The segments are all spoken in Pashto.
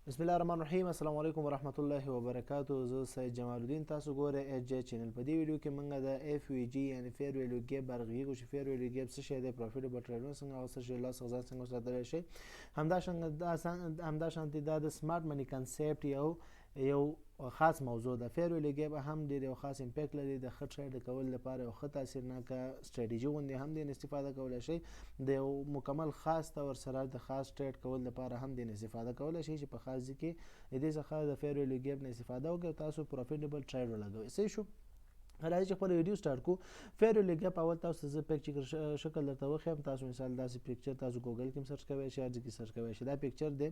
بسم الله الرحمن الرحیم. السلام علیکم ورحمت الله وبرکاتو. زه سید جمال الدین، تاسو ګورئ ایچ جی چینل. په دې ویډیو کې موږ د اف وی جی یعنی فیر ویلیو ګیپ باره غږیږو چې فیر ویلیو ګیپ څه شی دی، پروفیټبل ټریډونه څنګه او څه شی لاس ځان څنګه ساتلی شي. همدا شان دا د سمارټ منی کنسپټ یو خاص موضوع ده. فیر ویلیو ګیپ هم ډېر یو خاص امپیکټ لري، د ښه ټریډ کولو لپاره یو ښه تاثیرناکه سټراټیژي غوندې هم دې استفاده کولی شي. د یو مکمل خاص تور سره د خاص ټریډ کولو لپاره هم دې استفاده کولی شي چې په خاص ځای کې د دې څخه د فیر ویلیو ګیپ نه استفاده وکړئ او تاسو پروفیټبل ټریډ ولګوئ. صحیح شو، راځئ چې خپله ویډیو سټارټ کړو. فیر ویلیو ګیپ اول تاسو ته زه پکچر شکل درته وښیم. تاسو مثال داسې پکچر تاسو ګوګل کې هم سرچ کوی شئ، هر ځای کې سرچ کوی شئ. دا پکچر دی،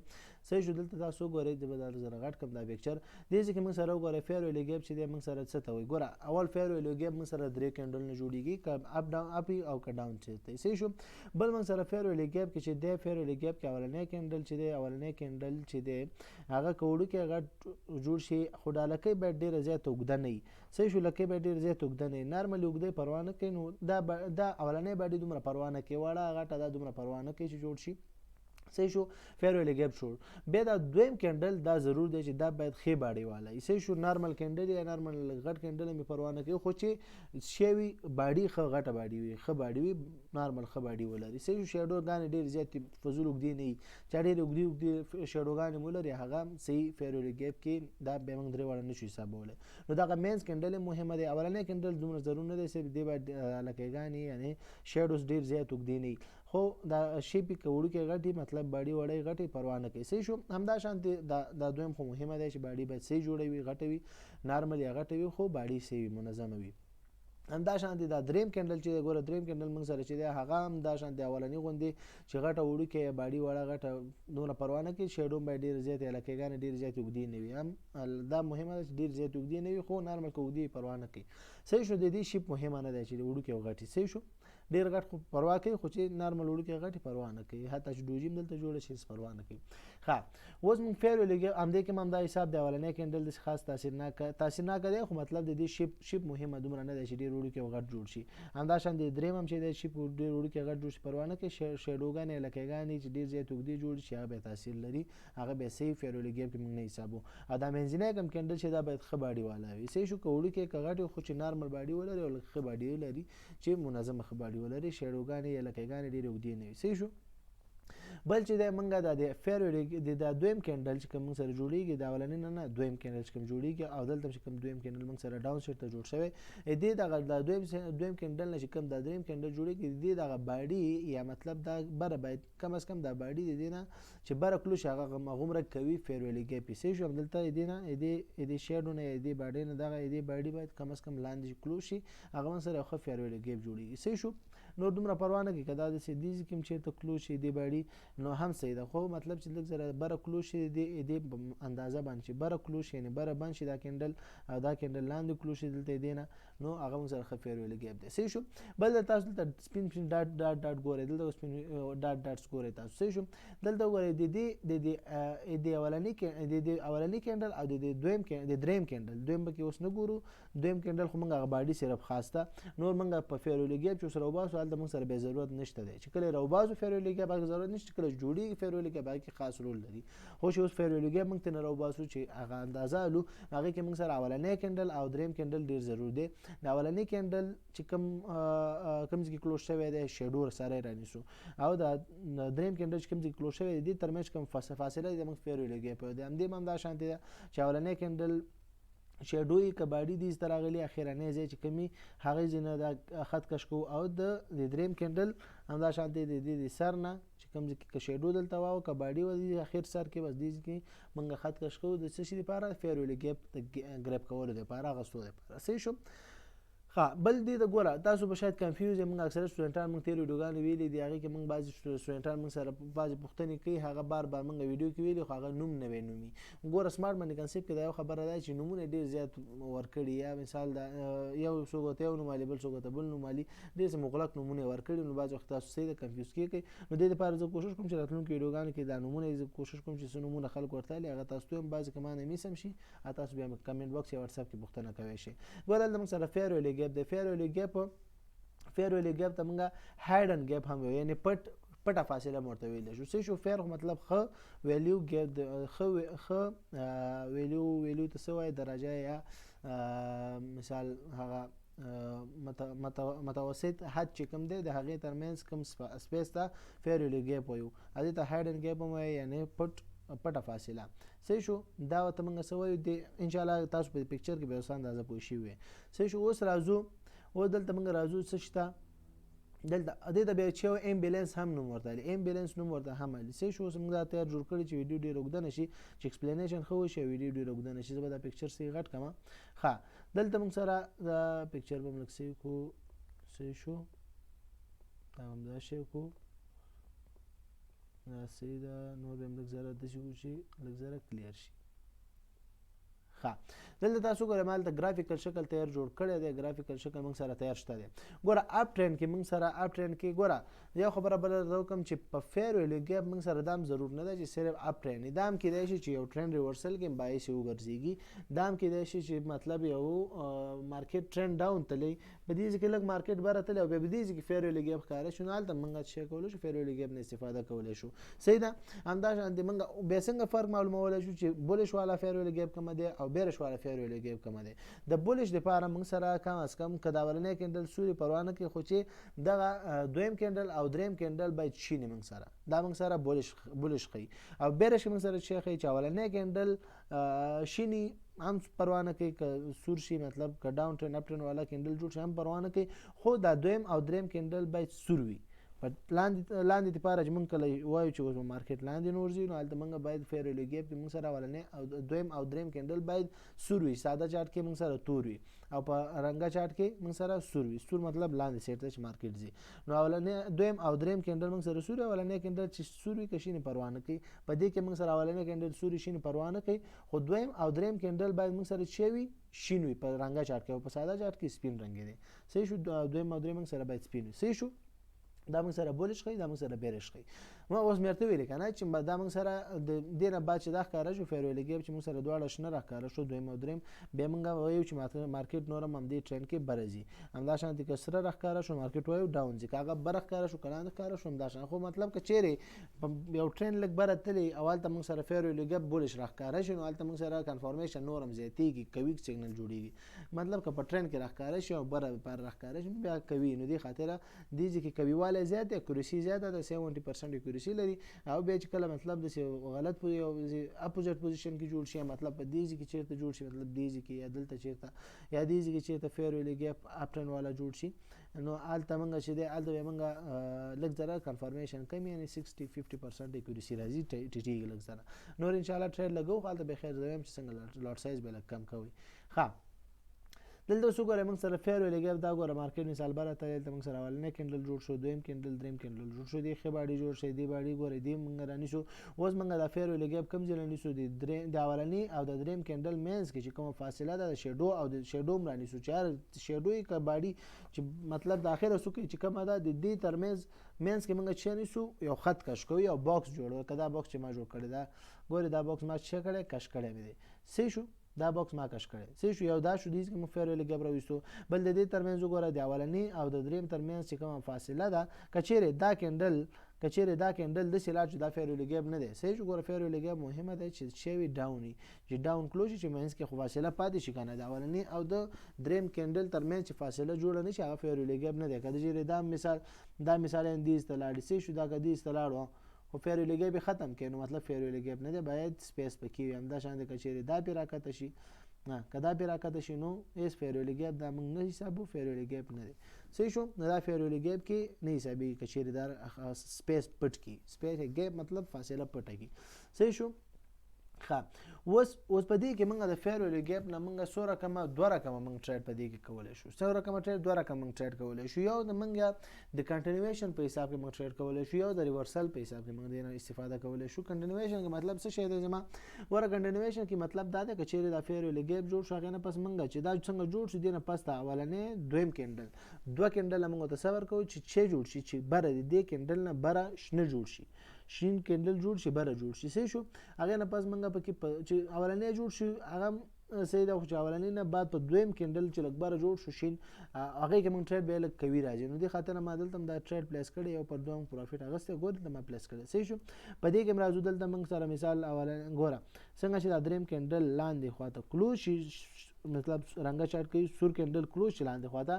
صحیح شو. دلته تاسو وګورئ، زه به دا زره غټ کړم. دا پکچر دې ځای کې موږ سره وګورئ، فیر ویلیو ګیپ چې دی موږ سره څه ته وایي. ګوره، اول فیر ویلیو ګیپ موږ سره درې کینډلونه جوړیږي، که اپ ډاون اپ وي او که ډاون چېرته وي. صحیح شو. بل موږ سره فیر ویلیو ګیپ کې چې دی، فیر ویلیو ګیپ کې اولنی کینډل چې دی، اولنی کینډل چې دی هغه که وړوکی غټ جوړ شي، خو دا لکۍ باید ډېره زیاته اوږده نه وي. صحیح شو، لکۍ باید ډېره زیاته اوږده نه وي، نارملي اوږده یې پروا نه کوي. نو دا اولنی باډي دومره پروا نه کوي، وړه غټه دا دومره پروا نه کوي چې جوړ شي. صحیح شو، فیر ویلیو ګیپ شو. بیا دا دویم کینډل دا ضرور دی چې دا باید ښې باډي والا وي. صحیح شو، نارمل کینډل یا نارمل غټ کینډل مې پروا نه کوي، خو چې شی وي باډي ښه غټه باډي وي، ښه باډي وي، نارمل ښه باډي ولري. صحیح شو، شیډوګانې ډېرې زیاتې فضول اوږدې نه وي، چې ډېرې اوږدې اوږدې شیډوګانې ولري هغه صحیح فیر ویلیو ګیپ کې دا بیا موږ درې واړه نشو حسابولی. نو دغه مینځ کینډل هم مهمه دی. اولنی کینډل دومره ضرور نه دی، صرف دې باید لکېګانې یعنې شیډوز ډېر زیات اوږدې نه وي، خو دا شیپې که وړوکی غټي مطلب باډي وړی غټي پروا نه کوي. صحیح شو. همدا شان دا دویم خو مهمه دی چې باډي باید صحیح جوړه وي، غټه وي، نارمل یا غټه وي، خو باډي صحیح وي، منظمه وي. همدا شان دی دا دریم کینډل چې دی، ګوره دریم کینډل موږ سره چې دی هغه هم دا شان دی اولني غوندې چې غټه وړوکی یا باډي وړه غټه دومره پروا نه کوي، شیډو باید ډېر زیاتې لکېګانې ډېر زیاتې اوږدې نه وي. هم دا مهمه ده چې ډېر زیاتې اوږدې نه وي، خو نارمل که اوږدې وي پروا نه کوي. صحیح شو، د دې شیپ مهمه نه دی چې وړوکی او غټي. صحیح شو، ډېر غټ خو پروا کوي، خو چې نارمل وړوکی غټي پروا نه کوي، حتی چې ډوجي هم دلته جوړه شي هېڅ پروا نه کوي. ښه، اوس موږ فیر ویلیو ګیپ همدې کې هم همدا حساب دی. اولنی کینډل داسې خاص تاثیرناکه دی، خو مطلب د دې شیپ مهمه دومره نه دی چې ډېر وړوکی او غټ جوړ شي. همدا شان دی دریم هم چې دی شیپ ډېر وړوکی غټ جوړ شي پروا نه کوي، شیډوګانې لکېګانې چې ډېر زیات اوږدې جوړ شي هغه بیا تاثیر لري، هغه بیا صحیح فیر ویلیو ګیپ کې موږ نه حسابو. او دا منځنی کوم کینډل چې دا باید ښه باډي والا وي. صحیح شو، که وړوکی که غټ وي خو چې نارمل باډي ولري او لږ ښه باډي ولري، چې منظمه ښه باډي ولري، شیډوګانې یا لکېګانې ډېرې اوږدې نه وي. صحیح شو. بل چې دی موږ دا د فیر ویلیو د دا دویم کینډل چې کوم موږ سره جوړیږي، دا اولنی نه نه دویم کینډل چې کوم جوړیږي، او دلته چې کوم دویم کینډل موږ سره ډاون سایډ ته جوړ شوی، دې دغه دا دویم کینډل نه چې کوم دا دریم کینډل جوړیږي، دې دغه باډي یا مطلب دا بره باید کم از کم دا باډي د دې نه چې بره کلو شي هغه هغومره کوي فیر ویلیو ګیپ یې. صحیح شو، همدلته دې نه دې شیډو نه دې باډي نه دغه دې باډي باید کم از کم لاندې کلو شي، هغه موږ سره یو ښه فیر ویلیو ګیپ جوړیږي. صحیح شو، نور دومره پروا نه کوي که دا داسې دې ځای کې هم چېرته کلو شي دې باډي نو هم صحیح ده، خو مطلب چې لږ ذره بره کلو شي دې اندازه باندې چې بره کلو شي یعنې بره بند شي دا کینډل او دا کینډل لاندې کلو شي دلته دې نه، نو هغه موږ سره ښه فیر ویلیو ګیپ دی. صحیح شو. بل تاسو دلته سپین سپین ډاټ ډاټ ډاټ ګورئ، دلته سپین ډاټ ډاټس ګورئ تاسو. صحیح شو، دلته وګورئ د دې، د دې، د اولني د دې اولني کینډل او د دې دویم د دریم کینډل، دویم به کې اوس نه ګورو، دویم کینډل خو موږ هغه باډي صرف خاص ده، نور موږ په فیر ویلیو ګیپ چې سره وباسو هلته موږ سره بیا ضرورت نشته دی چې کله راوباسو فیر ویلیو ګیپ هغه ضرورت نشته، کله جوړیږي فیر ویلیو ګیپ هغه کې خاص رول لري، خو چې اوس فیر ویلیو ګیپ موږ ته نه راوباسو چې هغه اندازه الو، هغې کې موږ سره اولنی کینډل او دریم کینډل ډېر ضرور دی. د اولني کینډل چې کوم ځای کې کلوز شوی دی شیډو سره یې رانیسو، او دا دریم کینډل چې کوم ځای کې کلوز شوی دی دې ترمنځ کوم فاصله دی موږ فیر ویلیو ګیپ دی. همدې هم همدا شانتې ده چې اولنی کینډل شیډو یې که باډي دې ته راغلي اخرنی ځای چې کوم وي هغې ځای نه دا خط کش کوو، او د دریم کینډل همدا شان دی د دې د سر نه چې کوم ځای کې که شیډو دلته وه او که باډي وه دې اخر سر کې بس دې ځای کې موږ خط کش کوو د څه شي دپاره، فیر ویلیو ګیپ د ګریپ کولو دپاره، اغوستو دپاره. صحیح شو. ښه، بل دې ته ګوره تاسو به شاید کنفیوز یې، موږ اکثره سټوډنټان موږ تېرې ویډیوګانې ویلي دي، هغې کې موږ بعضې سټوډنټان موږ سره بعضې پوښتنې کوي، هغه بار بار موږ ویډیو کې ویلي خو هغه نوم نه وی نومي. ګوره سمارټ مني کنسپټ کې دا یو خبره ده چې نومونه ډېر زیات ورکړي، یا مثال دا، یو څوک ورته یو نوم الي بل څوک ورته بل نوم الي، ډېر څه مغلق نومونه یې ورکړي، نو بعضې وخت تاسو صحیح ده کنفیوز کېږئ. نو دې دپاره زه کوشش کوم چې راتلونکو ویډیوګانو کې دا نومونه زه کوشش کوم چې څه نومونه خلک ورته الي هغه تاسو ته هم بعضې که ما نه میس هم شي هغه تاسو بیا کمنټ باکس یا واتساپ کې پوښتنه کوی شئ. ګوره دلته موږ سره فیر ویلیو ګیپ دی، فیر ویلیو ګیپ فیر ویلیو ګیپ ته موږ هایډن ګیپ هم وایو، یعنی پټ پټه فاصله ورته ویلی شو. څه شو؟ fair مطلب ښه value gap، ښه ښه value. value ته څه وایي؟ درجه یا مثال هغه متوسط حد چې کوم دی، د هغې ترمنځ کوم space ته fair value gap وایو. دې ته hidden gap هم وایي، یعنی پټه فاصله. صحیح شو؟ دا ورته موږ څه وایو؟ د ان شاء الله تاسو په picture کې به اوس اندازه پوه شوي وي. صحیح شو؟ اوس راځو، اوس دلته موږ راځو. څه شته دلته؟ دې ته بیا چې یو imbalance هم نوم ورته علي، imbalance نوم ورته هم علي. صحیح شو؟ اوس موږ دا تیار جوړ کړی چې ویډیو ډېر اوږده نه شي، چې explanation ښه وشي، ویډیو ډېر اوږده نه شي. زه به دا picture سي غټ کړم. ښه، دلته موږ سره دا picture به موږ صحیح کو. صحیح شو؟ دا هم دا شی کو، دا صحیح ده. نور به هم لږ زره داسې کړو چې لږ زره clear شي. ښه، دلته تاسو ګورئ، ما دلته graphical شکل تیار جوړ کړی دی. graphical شکل موږ سره تیار شته دی. ګوره، up trend کې موږ سره، up trend کې ګوره، یو خبره بله درته وکړم چې په fair value gap موږ سره دا هم ضرور نه ده چې صرف up trend. دا هم کېدای شي چې یو trend reversal کې باعث وګرځېږي. دا هم کېدای شي چې مطلب یو market trend down تللی، په دې ځای کې لږ market بره تللی او بیا په دې ځای کې fair value gap ښکاره شو، نو هلته موږ څه شی کولی شو؟ fair value gap نه استفاده کولی شو. صحیح ده؟ همدا شان دی، موږ بیا څنګه فرق معلومولی شو چې bullish والا fair value gap کومه دی او bearish والا fair value gap کومه دی؟ د bullish دپاره موږ سره کم از کم که د اولنی candle سور وي پروا نه کوي، خو چې دغه دویم candle او دریم candle باید شین. موږ سره دا موږ سره bullish ښیي. او bearish موږ سره چې ښیي چې اولنی candle شین وي هم پروا نه کوي، که سور شي، مطلب که down trend up trend والا candle جوړ شي هم پروا نه کوي، خو دا دویم او دریم candle باید سور وي. په لاندې لپاره چې موږ کله وایو چې اوس market لاندې نور ځي، نو هلته موږ باید fair value gap کې موږ سره اولنی او دویم او دریم candle باید سور وي. ساده چارت کې موږ سره تور وي او په رنګه چارت کې موږ سره سور وي. سور مطلب لاندې side ته چې market ځي. نو اولنی، دویم او دریم candle موږ سره سور، اولنی candle چې سور وي که شین پروا نه کوي. په دې کې موږ سره اولنی candle سور شین پروا نه کوي، خو دویم او دریم candle باید موږ سره چې وي، شین وي په رنګه چارت کې، او په ساده چارت کې سپین رنګ دی. صحیح شو؟ دویم او دریم موږ سره باید سپین وي. صحیح شو؟ دا موږ سره bullish ښیي، دا موږ سره bearish ښیي. ما اوس مې ورته ویلي که نه چې دا موږ سره د دې نه بعد چې دا ښکاره شو fair value gap، چې موږ سره دواړه شنه راښکاره شو، دویم او دریم، بیا موږ وایو چې market نور هم همدې trend کې بره ځي. همدا شان که سره راښکاره شو، market وایو down ځي. که هغه بره ښکاره شو، که لاندې ښکاره شو، همدا شان. خو مطلب که چیرې یو trend لږ بره تللی او هلته موږ سره fair value gap bullish راښکاره شي، نو هلته موږ سره confirmation نور هم زیاتېږي، قوي سیګنل جوړېږي. مطلب که په trend کې راښکاره شي او بره پر راښکاره شي، بیا قوي. نو دې خاطره دې ځای کې قوي والی زیات دی، accuracy زیاته ده، 70% accuracy لري. او بیا چې کله مطلب داسې غلط یو opposite position کې جوړ شي، مطلب په دې ځای کې چېرته جوړ شي، مطلب دې ځای کې یا دلته چېرته یا دې ځای کې چېرته fair value gap up trend والا جوړ شي، نو هلته موږ چې دی، هلته بیا موږ لږ ذره confirmation کم، یعنی 60 50% accuracy راځي، ټیټېږي لږ ذره. نور ان شاء الله trade لګو، خو هلته به خیر زه وایم چې څنګه lot size به لږ کم کوي. ښه، دلته اوس وګورئ، موږ سره fair value gap دا. ګوره، market مثال بره ته، دلته موږ سره اولنی candle جوړ شو، دویم candle، دریم candle جوړ شو، دې ښې body جوړ شي، دې body ګورئ، دې موږ رانیسو. اوس موږ دا fair value gap کوم ځای رانیسو؟ د درې، د اولني او د دریم candle منځ کې چې کومه فاصله ده، د shadow او د shadow هم رانیسو، چې هر shadow یې که body چې مطلب د اخره څوکې چې کومه ده، د دې ترمنځ منځ کې موږ چې نیسو، یو خط کش کوو، یو box جوړو. که دا box چې ما جوړ کړی دا ګورئ، دا box ما چې کړی، کش کړی مې دی. صحیح شو؟ دا box ما کش کړی. صحیح شو؟ یو دا شو، دې کې موږ fair value gap راویستو. بل د دې ترمنځ وګوره، د اولني او د دریم ترمنځ چې کومه فاصله ده، کچېرې دا candle داسې لاړ چې دا fair value gap نه دی. صحیح شو؟ ګوره، fair value gap مهمه ده چې شی down وي، چې down close شي، چې منځ کې خو فاصله پاتې شي کنه. د اولني او د دریم candle ترمنځ چې فاصله جوړه نه شي، هغه fair value gap نه دی. که چیرې دا مثال اندیز ته لاړ، صحیح شو؟ دا که دیز ته لاړو خو fair value gap ختم کړي، نو مطلب fair value gap نه دی، باید space پکې وي. همدا شان دی، که چیرې دا پې راکته شي نه، که دا پې راکته شي، نو هیڅ fair value gap دا موږ نه حسابو، fair value gap نه دی. صحیح شو؟ نو دا fair value gap کې نه حسابېږي که چیرې دا space پټ کړي. space gap مطلب فاصله پټه کړي. صحیح شو؟ ښه، اوس په دې کې موږ د fair value gap نه موږ څو رقمه؟ دوه رقمه موږ trade په دې کې کولی شو. څو رقمه trade؟ دوه رقمه موږ trade کولی شو. یو د موږ د continuation په حساب کې موږ trade کولی شو، یو د reversal په حساب کې موږ دې نه استفاده کولی شو. continuation کې مطلب څه شی دی زما؟ ګوره، continuation کې مطلب دا دی که چیرې دا fair value gap جوړ شو، هغې نه پس موږ چې دا څنګه جوړ شو، دې نه پس دا اولنی، دویم candle، دوه candle موږ ته صبر کوو چې چې جوړ شي، چې بره د دې candle نه بره شنه جوړ شي، شین candle جوړ شي، بره جوړ شي. صحیح شو؟ هغې نه پس موږ پکې چې اولنی جوړ شي، هغه صحیح ده، خو چې اولنی نه بعد په دویم کینډل چې لږ بره جوړ شو شین، هغې کې موږ ټریډ بیا لږ قوي راځي. نو دې خاطر ما دلته هم دا ټریډ پلیس کړی او پر دوه موږ پروفیټ اخیستی. ګوره دلته ما پلیس کړی. صحیح شو. په دې کې هم راځو. دلته موږ سره مثال اولنی ګوره څنګه چې دا دریم کینډل لاندې خواته کلوز شي، مطلب رنګه چارټ کوي، سور کینډل کلوز شي لاندې خواته،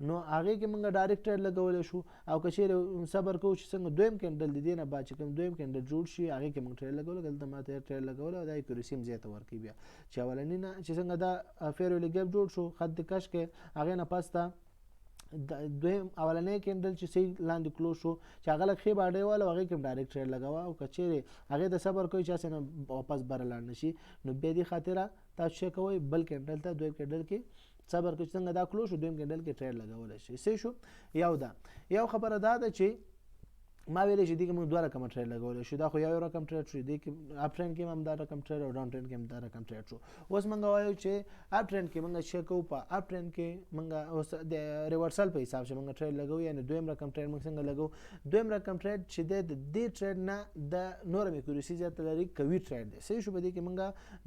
نو هغې کې موږ ډایرکټ ټریډ لګولی شو. او که چیرې صبر کوو چې څنګه دویم کینډل د دې نه بعد چې کوم دویم کینډل جوړ شي، هغې کې موږ ټریډ لګولو. دلته ما ته ټریډ لګولی او دا اکیوریسي هم زیاته ورکوي. بیا چې اولنی نه چې څنګه دا فیر ویلي ګیپ جوړ شو، خط د کش کې، هغې نه پس ته دویم اولنی کینډل چې صحیح لاندې کلوز شو، چې هغه لږ ښې باډۍ واله، هغې کې هم ډایرکټ ټریډ لګوه. او که چیرې هغې ته صبر کوئ چې هسې نه واپس بره لاړ نه شي، نو بیا دې خاطره تاسو څه کوئ، بل کینډل ته دویم کینډل کې صبر کوئ چې څنګه دا کلوز شو، دویم کینډل کې ټریډ لګولی شئ. صحیح شو. یو دا یو خبره دا ده چې ما ویلې چې دې کې موږ دوه رقمه ټریډ لګولی شو. دا خو یو رقم ټریډ شو، دې کې اپ ټرند کې هم دا رقم ټریډ او ډاون ټرند کې هم دا رقم ټریډ شو. اوس موږ وایو چې اپ ټرند کې موږ څه کوو؟ په اپ ټرند کې موږ اوس د ریورسل په حساب چې موږ ټریډ لګوو، یعنی دویم رقم ټریډ موږ څنګه لګوو؟ دویم رقم ټریډ چې دی د دې ټریډ نه د نورم اکیوریسي زیاته لري، قوي ټریډ دی. صحیح شو. په دې کې موږ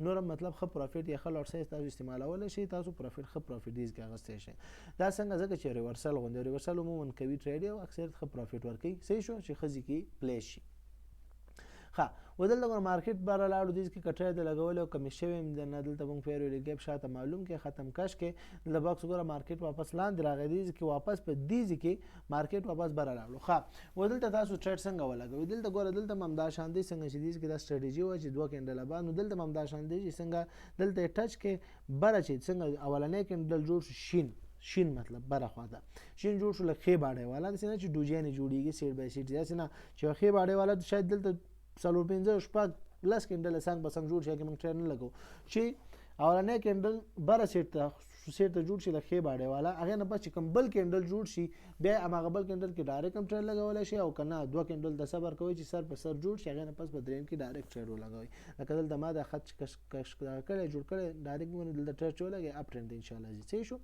نورم مطلب ښه پروفیټ یا ښه لاټ سایز تاسو استعمالولی شئ، تاسو پروفیټ ښه پروفیټ دې کې اخیستی شئ. دا څنګه؟ ځکه چې ریورسل غوندې، ریورسل عموما قوي ټریډ دی او اکثریت ښه پروفیټ ورکوي. صحیح شو، چې ښځې کې پلی شي. ښه، و دلته ګوره مارکیټ بره لاړو، دې کې کټری د لګولې او کمې شوې هم ده نه. دلته موږ فیر ویلي ګیپ شاته معلوم کې ختم کش کې. دلته باکس ګوره مارکیټ واپس لاندې راغی، دې کې واپس په دې ځای کې مارکیټ واپس بره لاړو. ښه، و دلته تاسو ټریډ څنګه ولګوئ؟ دلته ګوره دلته هم همدا شان دی څنګه چې دې کې دا سټراټیژي وه چې دوه کینډله بعد، نو دلته هم همدا شان دی چې څنګه دلته یې ټچ کې بره چې څنګه اولنی کینډل جوړ شو شین، شین مطلب بره خواته شین جوړ شو، لږ ښې باډۍ والا، داسې نه چې ډوجیانې جوړېږي سیټ بای سیټ، داسې نه چې ښې باډۍ والا شاید دلته څلور پنځه شپږ لس کینډله څنګ په څنګ جوړ شي، کې موږ ټریډ نه لګو. چې اولنی کینډل بره سیټ ته جوړ شي د ښې باډۍ والا، هغې نه پس چې کوم بل کینډل جوړ شي، بیا هماغه بل کینډل کې ډایرکټ هم ټریډ لګولی شي، او که نه دوه کینډل ته صبر کوئ چې سر په سر جوړ شي، هغې نه پس په درېیم کې ډایرکټ ټریډ ولګوئ. لکه دلته ما دا خط کش کش کړی جوړ کړی، ډایرکټ مې دلته ټریډ چې ولګوي اپ ټرینډ دی انشاءالله ځي. صحیح شو.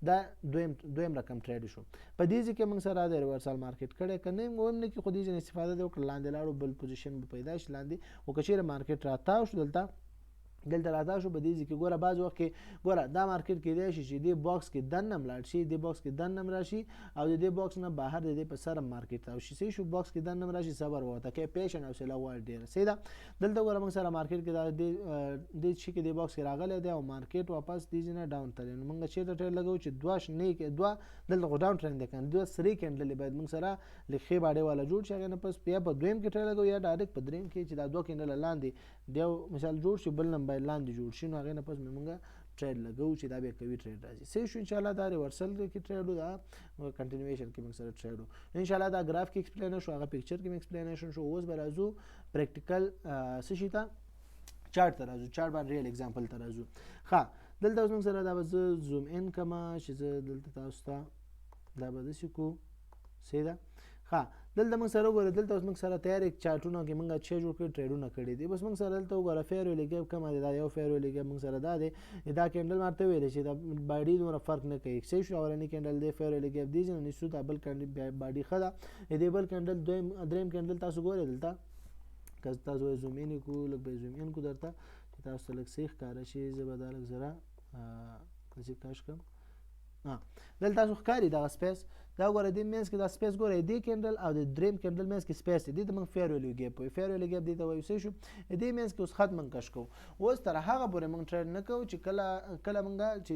دا دویم رقم ټریډ شو. په دې ځای کې موږ سره د ریورسل مارکیټ کړی، که نه ویم نه کې خو دې ځای نه استفاده دې وکړه، لاندې لاړو بل پوزیشن به پیدا شي لاندې. خو که چیرې مارکیټ راتاو شو، دلته راتاو شو په دې ځای کې ګوره بعض وخت کې ګوره دا مارکیټ کېدای شي چې دې باکس کې دننه هم لاړ شي، دې باکس کې دننه هم راشي او د دې باکس نه بهر د دې په سر هم مارکیټ تاو شي. صحیح شو. باکس کې دننه هم راشي، صبر ورته کوي، پیشن حوصله غواړي ډېره. صحیح ده. دلته ګوره موږ سره مارکیټ کې دا دې چې کې دې باکس کې راغلی دی او مارکیټ واپس دې ځای نه ډاون تللی. نو موږ چېرته ټریډ لګوو چې دوه شنې کې دوه، دلته خو ډاون ټرند دی که نه، دوه سرې کینډلې باید موږ سره لږ ښې باډۍ والا جوړ شي، هغې نه پس بیا په دویم کې ټریډ لګوو یا ډایرکټ په دریم کې چې دا دوه کینډله لاندې دیو مثال جوړ شي، بل نم باید لاندې جوړ شي، نو هغې نه پس مې موږ ټریډ لګوو چې دا بیا قوي ټریډ راځي. صحیح شو. انشاءالله دا ریورسل کې ټریډ و، دا کنټینویشن کې موږ سره ټریډ و. انشاءالله دا ګراف کې ایکسپلین شو، هغه پکچر کې ایکسپلینیشن شو. اوس به راځو پریکټیکل څه شي ته، چارټ ته راځو، چارټ باندې ریل اگزامپل ته راځو. ښه، دلته اوس موږ سره دا به زه زوم ان کړم چې زه دلته تاسو ته دا به داسې کړو. صحیح ده. ښه، دلته موږ سره وګوره، دلته اوس موږ سره تیار چارټونه کې موږ چې جوړ کړي ټریډونه کړي دي. بس موږ سره دلته وګوره فیر ویلي ګیپ کومه دی، دا یو فیر ویلي ګیپ موږ سره دا دی، دا کینډل ماته ویل چې دا باډي دومره فرق نه کوي. صحیح شو. اولنی کینډل دی فیر ویلي ګیپ دی چې نیسو، دا بل کینډل باډي ښه ده. دې بل کینډل دویم دریم کینډل تاسو ګورئ دلته، که تاسو یې زوم ان کړو، لږ به یې زوم ان کړو درته چې تاسو ته لږ صحیح ښکاره شي. زه به دا لږ ذره داسې کش کړم. دلته تاسو ښکاري دغه سپیس، دا ګوره دې منځ کې دا سپیس ګوره، دې کینډل او د دریم کینډل منځ کې سپیس دی، دې ته موږ فیر ویلیو ګیپ وایو، فیر ویلیو ګیپ دې ته وایو. صحیح شو. دې منځ کې اوس خط موږ کش کوو. اوس تر هغه پورې موږ ټریډ نه کوو چې کله کله موږ چې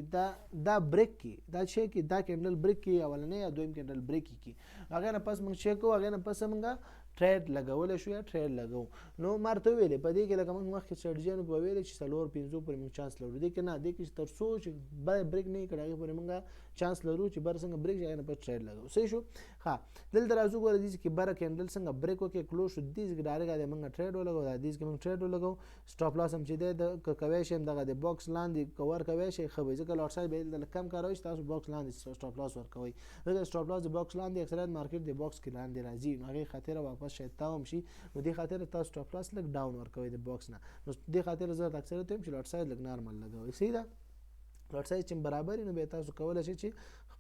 دا بریک کی، دا چې کی دا کینډل بریک کی اولنی یا دویم کینډل بریک کی، هغې نه پس موږ چې کوو، هغې نه پس موږ ټریډ لګولی شو یا ټریډ لګوو. نو ما ورته وویلې په دې کې لکه موږ مخکې سټراټیژیانو کې به ویلې چې څلور پنځو پورې موږ چانس لرو، دې کې نه، دې کې چې تر څو چې بره بریک نه یې کړی هغې پورې موږ چانس لرو چې بره څنګه بریک شي هغې نه پس ټریډ لګوو. صحیح شو. ښه، دلته راځو ګوره دې کې بره کینډل څنګه بریک وکړي کلوز شو، دې کې ډایرکټ دی موږ ټریډ ولګوو، دا دې کې موږ ټریډ ولګوو. سټاپ لاس هم چې دی د که کوی شي هم دغه د باکس لاندې که ورکوی شي ښه وي، ځکه لاټ سایز به دلته لږ کم کاروئ چې تاسو باکس لاندې سټاپ لاس ورکوئ، ځکه سټاپ لاس د باکس لاندې اکثریت مارکیټ د باکس کې لاندې راځي، نو هغې خاطر واپس شاید تاو هم شي، نو دې خاطر تاسو سټاپ لاس لږ ډاون ورکوئ د باکس نه. نو دې خاطر زه اکثریت وایم چې لاټ سایز لږ نارمل لګوئ. صحیح ده. لاټ سایز چې برابر وي نو بیا تاسو کولی شئ چې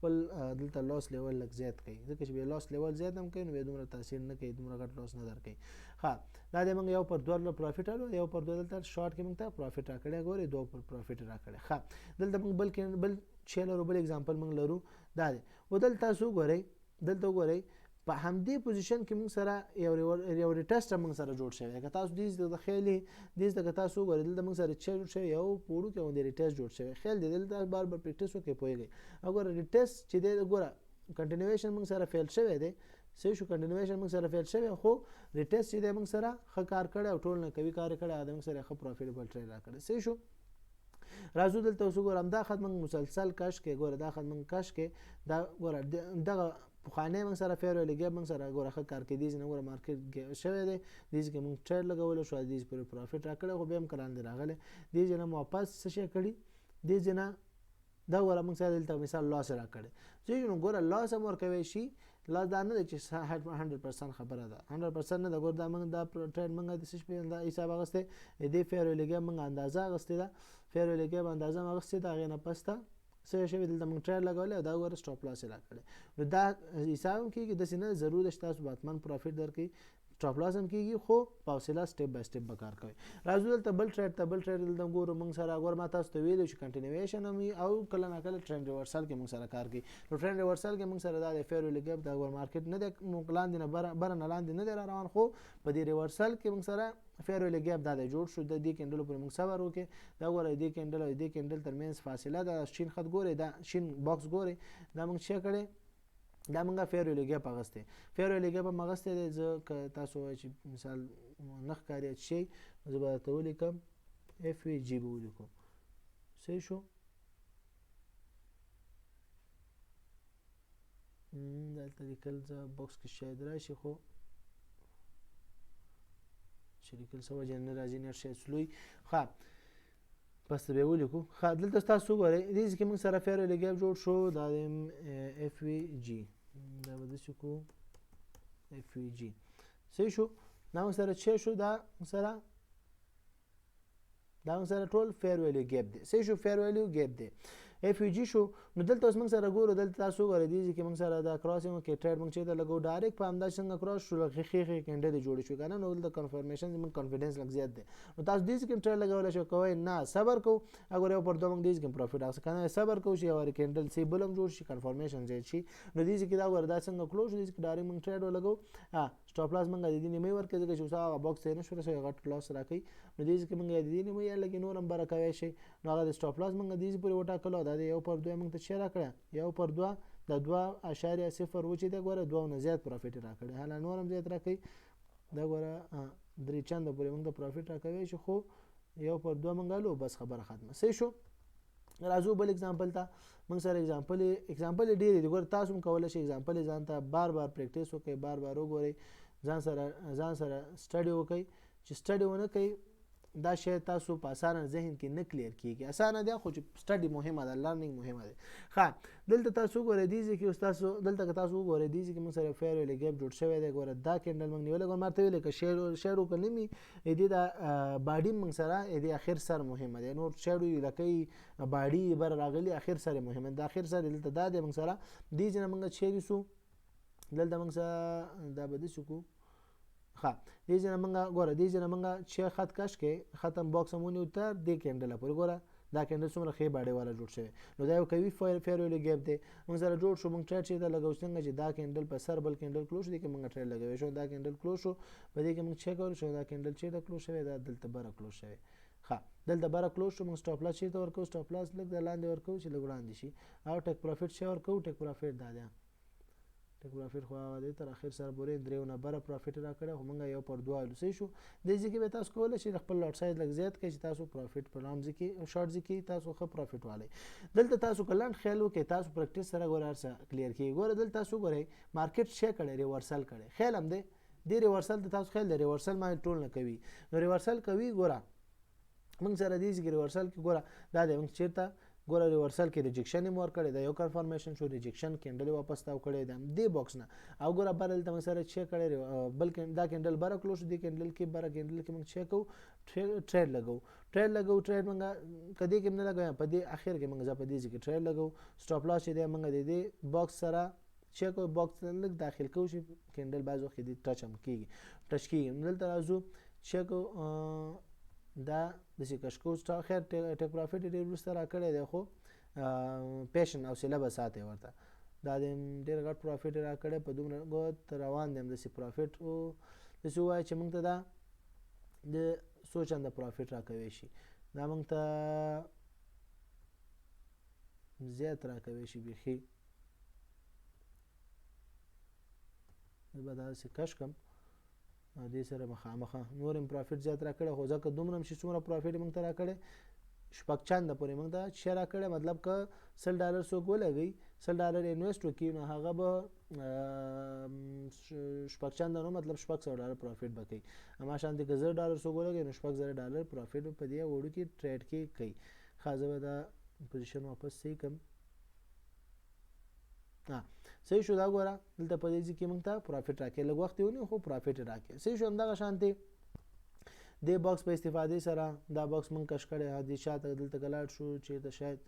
خپل دلته لاس لیول لږ زیات کړئ، ځکه چې بیا لاس لیول زیات هم کوي نو بیا دومره تاثیر نه کوي، دومره غټ لاس نه درکوي. ښه دا دی موږ یو پر دوه له پروفیټ الو، یو پر دوه دلته شارټ کې موږ ته پروفیټ راکړی، ګورئ دوه پر پروفیټ راکړی. ښه دلته موږ بل بل چې لرو، بل اگزامپل موږ لرو دا دی. و دلته تاسو وګورئ، دلته وګورئ په همدې پوزیشن کې موږ سره یو ریټیسټ موږ سره جوړ شوی. که تاسو دې د خیالي دې ته که تاسو وګورئ دلته موږ سره چې جوړ شوی یو پوړو کې غوندې ریټیسټ جوړ شوی، خیال دی دلته بار بار پریکټیس وکړئ پوهېږئ. او ګوره ریټیسټ چې دی ګوره کنټینویشن موږ سره فیل شوی دی، صحیح شو، کنټینویشن موږ سره فیل شوی، خو ریټیسټ چې دی موږ سره ښه کار کړی او ټول نه قوي کار کړی، هغه موږ سره ښه پروفیټبل ټریډ راکړی. صحیح شو. راځو دلته اوس وګوره همدا خط موږ مسلسل کش کې، ګوره دا خط موږ کش کې، دا ګوره دغه پخوانی موږ سره فیر ویلې ګیپ موږ سره ګوره ښه کار کوي. دې ځای نه ګوره مارکیټ شوی دی، دې ځای کې موږ ټریډ لګولی شو، دې ځای پورې پروفیټ راکړی، خو بیا هم که لاندې راغلی دې ځای نه مو واپس څه شی کړي، دې ځای نه دا ګوره موږ سره دلته مثال لاس راکړی. ځای نو ګوره لاس هم ورکوی شي، لاس دا نه دی چې 100% خبره ده، 100% نه ده. ګوره دا موږ دا ټریډ موږ د څه شي په حساب اخیستی، دې فیر ویلې ګیپ موږ اندازه اخیستې ده، فیر ویلې ګیپ اندازه هم اخیستې ده، هغې نه پس ته څه شوي دلته موږ ټریډ لګولی او دا ګوره سټاپ لاس یې راکړی. نو دا حساب هم کېږي، داسې نه ضرور ده چې تاسو به حتما پروفیټ درکړي، سټاپ لاس هم کېږي، خو په حوصله سټیپ بای سټیپ به کار کوي. راځو دلته بل ټریډ ته، بل ټریډ دلته ګورو موږ سره. ګوره ما تاسو ته ویلي چې کنټینویشن هم وي او کله نا کله ټرینډ ریورسل کې موږ سره کار کوي. نو ټرینډ ریورسل کې موږ سره دا دی فیر ویلې ګیپ، دا ګوره مارکیټ نه دی موږ لاندې نه بره نه لاندې نه دی را روان، خو په دې ریورسل کې موږ سره فیر ویلې ګیپ دا دی جوړ شو. د دې کینډل پورې موږ صبر وکړي. دا ګوره دې کینډل او دې کینډل ترمنځ فاصله ده، شین خط ګورئ، دا شین باکس ګورئ، دا موږ څه کړی، دا موږ فیر ویلې ګیپ اخیستی، فیر ویلې ګیپ هم اخیستی دی. زه که تاسو وایئ چې مثال نه ښکاري شی، زه به درته ولیکم اف وی جی به ولیکو. صحیح شو. دلته لیکل زه باکس کې شاید راشي، خو چې لیکل څه وجه نه راځي، نېټ شاید سلوي. ښه بس به ولیکو. ښه دلته تاسو وګورئ دې ځای کې موږ سره فیر ویلې ګیپ جوړ شو، دا دی اف وی جی، دا به داسې کړو اف وی جی. صحیح شو. دا موږ سره چې شو، دا موږ سره دا موږ سره ټول فیر ویلیو ګیپ دی. صحیح شو، فیر ویلیو ګیپ دی، اف وی جی شو. نو دلته اوس موږ سره ګورو، دلته تاسو وګورئ دې ځای کې موږ سره دا کراسینګ کې ټریډ موږ چېرته لګو، ډایرکټ په همدا څنګه کراس شو، ښې ښې کینډلې جوړې شوې که نه. نو دلته کنفرمیشن زموږ کانفیډنس لږ زیات دی، نو تاسو دې ځای کې ټریډ لګولی شئ. کوئ نه صبر کوو، اګر یو پر دوه موږ دې ځای کې پروفیټ اخیست که نه، صبر کوو چې یو وارې کینډل سي بل هم جوړ شي، کنفرمیشن زیات شي. نو دې ځای کې دا ګوره دا څنګه کلوز شو، دې ځای کې ډایرکټ موږ ټریډ ولګو. سټاپ لاس موږ د دې نیمې ورکړي، ځکه چې اوس هغه باکس ته نه شو رسوي، غټ لاس راکوي. نو دې ځای کې موږ د دې نیمې یا لږې نور هم بره کوی شي. نو هغه د سټاپ لاس موږ دې ځای پورې وټاکلو، دا د یو پر دوه موږ ته چې راکړه، یو پر دوه د 2.0 و چې دی ګوره دوه نه زیات پروفیټ راکړی، هله نور هم زیات راکوي. دا ګوره درې چنده پورې موږ ته پروفیټ راکوی شي، خو یو پر دوه موږ الو بس خبره ختمه. صحیح شو. راځو بل اگزامپل ته. موږ سره اگزامپل ډېرې دي، ګوره تاسو هم کولی شئ اگزامپل ځان ته بار بار پریکټیس وکړئ، بار بار وګورئ، ځان سره سټډي وکړئ. چې سټډي ونه کړئ دا شی تاسو په اسانه ذهن کې نه کلیر کیږي. اسانه دی خو چې سټډي مهمه ده، لرنینګ مهمه ده. ښه دلته تاسو وګورئ دې ځای کې اوس تاسو دلته که تاسو وګورئ دې ځای کې موږ سره فیر ویلې ګیپ جوړ شوی دی. ګوره دا کینډل موږ نیولی، ګوره ما ته ویلې که شیډو که نه مي دې دا باډي موږ سره دې اخر سر مهمه دی، نور شیډو یې لکۍ باډي یې بره راغلي، اخر سر یې مهمه ده. اخر سر یې دلته دا دی موږ سره دې ځای نه موږ چیرې سو، دلته موږ سره دا به داسې کړو. ښه دې ځای نه موږ ګوره دې ځای نه موږ چې خط کش کړي، ختم باکس هم ونیو تر دې کینډله پورې. ګوره دا کینډل څومره ښې باډۍ والا جوړ شوی، نو دا یو قوي فیر ویلو ګیپ دی موږ سره جوړ شو. موږ ټریډ چېرته لګوو، څنګه چې دا کینډل په سر بل کینډل کلوز شو، دې کې موږ ټریډ لګوي شو. دا کینډل کلوز شو، په دې کې موږ چک کولی شو دا کینډل چېرته کلوز شوی، دا دلته بره کلوز شوی. ښه دلته بره کلوز شو، موږ سټاپ لاس چېرته ورکوو، سټاپ لاس لږ د لاندې ورکوو چې لږ وړاندې شي، او ټیک پروفیټ چې ورکوو، ټیک پروفیټ دا دی. ټیک پروفیټ خو هغه دی تر اخر سره پورې دریو نه بره پروفیټ راکړی، خو موږ یو پر دوه الو. صحیح شو. دې ځای کې به تاسو کولی شئ خپل لاټ سایز لږ زیات کړئ چې تاسو پروفیټ په لانګ ځای کې شارټ ځای کې تاسو ښه پروفیټ والئ. دلته تاسو که لنډ خیال وکړئ، تاسو پریکټیس سره ګوره هر څه کلیر کېږي. ګوره دلته تاسو وګورئ مارکیټ څه کړی، ریورسل کړی، خیال هم دی دې ریورسل ته تاسو خیال دی، ریورسل ما ټول نه کوي، نو ریورسل کوي. ګوره موږ سره دې ځای کې ریورسل کې ګوره دا دی موږ چېرته ګوره ریورسل کې ریجکشن هم ورکړی دا یو کنفرمیشن شو، ریجکشن کینډل واپس تاو کړی دا دې باکس نه. او ګوره بره دلته موږ سره چې کړی بل دا کینډل بره کلوز شو، دې کینډل کې بره کینډل کې موږ چې کوو ټریډ لګو، ټریډ لګو، ټریډ موږ کدی کې نه لګو، په دې اخر کې موږ په دې ځای کې ټریډ لګو. سټاپ لاس چې دی موږ د دې باکس سره چې کوو، باکس لږ داخل کوو چې کینډل بعض وخت دې ټچ هم کیږي، ټچ کیږي. دلته راځو چې کوو دا داسې کش کوو. خیر ټیک پروفیټ ډېر وروسته راکړی دی، خو پیشن او سیله به ساتي ورته. دا د ډېر غټ پروفیټ راکړی په دومره ګوت روان دی، داسې پروفیټ او داسې ووایه چې موږ ته دا د څو چنده پروفیټ راکوی شي، دا موږ ته زیات راکوی شي بیخي. زه به داسې کش کړم دې سره مخامخه نور هم پروفیټ زیات راکړی، خو ځکه دومره هم چې څومره پروفیټ موږ ته راکړی شپږ چنده پورې موږ ته چې راکړی، مطلب که $100 څوک ولګوي، $100 انویسټ وکړي، نو هغه به شپږ چنده نو مطلب $600 پروفیټ به کوي. اما شانتې که $1000 څوک ولګوي نو $6000 پروفیټ به په دې وړوکي ټریډ کې کوي. ښه زه به دا پوزیشن واپس صحیح کړم. صحیح شو. دا ګوره دلته په دې ځای کې موږ ته پروفیټ راکړي، لږ وخت یې ونیو خو پروفیټ یې راکړي. صحیح شو. همدغه شانتې دې باکس په استفادې سره دا باکس موږ کش کړی، دې شاته دلته که لاړ شو چېرته شاید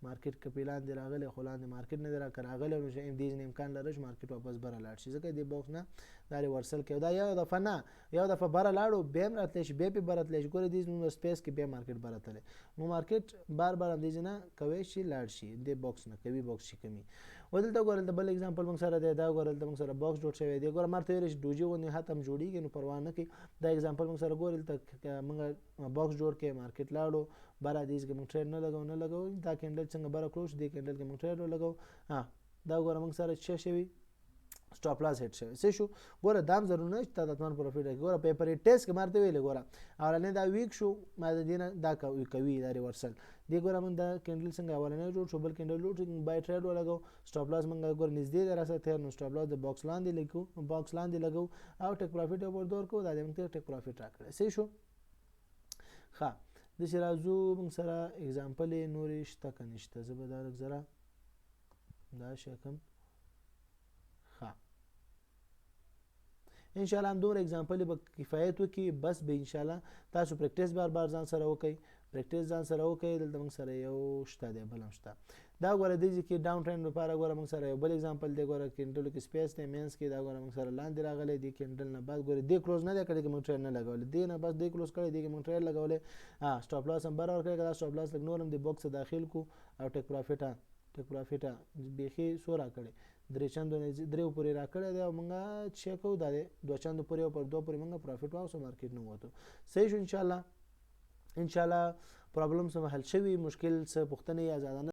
مارکیټ که پې لاندې راغلی، خو لاندې مارکیټ نه دی راغلی، نو دې ځای نه امکان لري چې مارکیټ واپس بره لاړ شي، ځکه دې باکس نه دا ریورسل کوي. دا یو دفعه نه، یو دفعه بره لاړو بیا هم راتلی شي، بیا پې بره تللی شي. ګوره دې ځای سپیس کې بیا مارکیټ بره تللی، نو مارکیټ بار بار هم دې ځای نه کوی شي لاړ شي، دې باکس نه کوي باکس چې کمي. او دلته ګوره دلته بل اگزامپل موږ سره دی، دا ګوره دلته موږ سره باکس جوړ شوی دی. ګوره ماته ویلی چې ډوجي غوندې حتی هم جوړېږي نو پروا نه کوي. دا اگزامپل موږ سره ګوره دلته موږ باکس جوړ کړی، مارکیټ لاړو بره، دې ځای کې موږ ټریډ نه لګو، نه لګو، دا کینډل څنګه بره کړو چې دې کینډل کې موږ ټریډ ولګو. دا ګوره موږ سره څه شوي سټاپ لاس هټ شوی. څه شو؟ ګوره دا هم ضرور نه چې تا د اتمان پروفیټ راکړي. ګوره پیپر ټیسټ کې ما درته ویلې، ګوره اولنی دا ویک شو، ما د دې نه دا کوي دا ریورسل دې. ګوره موږ دا کینډل څنګه اولنی جوړ شو، بل کینډل جوړ شو، بای ټریډ ولګو، سټاپ لاس موږ ګوره نږدې دی راسره تیر، نو سټاپ لاس د باکس لاندې لګو، باکس لاندې لګو او ټیک پروفیټ یې ورته ورکړو. دا دې موږ ته ټیک پروفیټ راکړی. صحیح شو. ښه داسې راځو موږ سره اگزامپل یې نورې شته که نشته، زه به دا لږ ذره دا شی کړم. ښه ان شاء الله همدومره اگزامپل به کفایت وکړي، بس به ان شاء الله تاسو پریکټیس بار بار ځان سره وکړئ، پریکټیس ځان سره وکړئ. دلته موږ سره یو شته دی، بل هم شته. دا ګوره دې ځای کې ډاون ټرند لپاره ګوره موږ سره یو بل اگزامپل دی. ګوره کینډلو کې سپیس دی مینس کې، دا ګوره موږ سره لاندې راغلی دې کینډل نه بعد ګوره دې کلوز نه دی کړی کې موږ ټریډ نه لګولی، دې نه بس دې کلوز کړی، دې کې موږ ټریډ لګولی. سټاپ لاس هم بره ورکړی، که دا سټاپ لاس لږ نور هم دې باکس ته داخل کړو او ټیک پروفیټه، ټیک پروفیټه بیخي څو راکړی، درې چندو نه دریو پورې راکړی دی، او موږ چې کوو دا دی دوه چندو پورې او پر دوه پورې موږ پروفیټ واخیستو، مارکیټ نه ووتو. صحیح شو. ان شاء الله پرابلم څه حل شوي، مشکل څه پوښتنې یا زیاده نه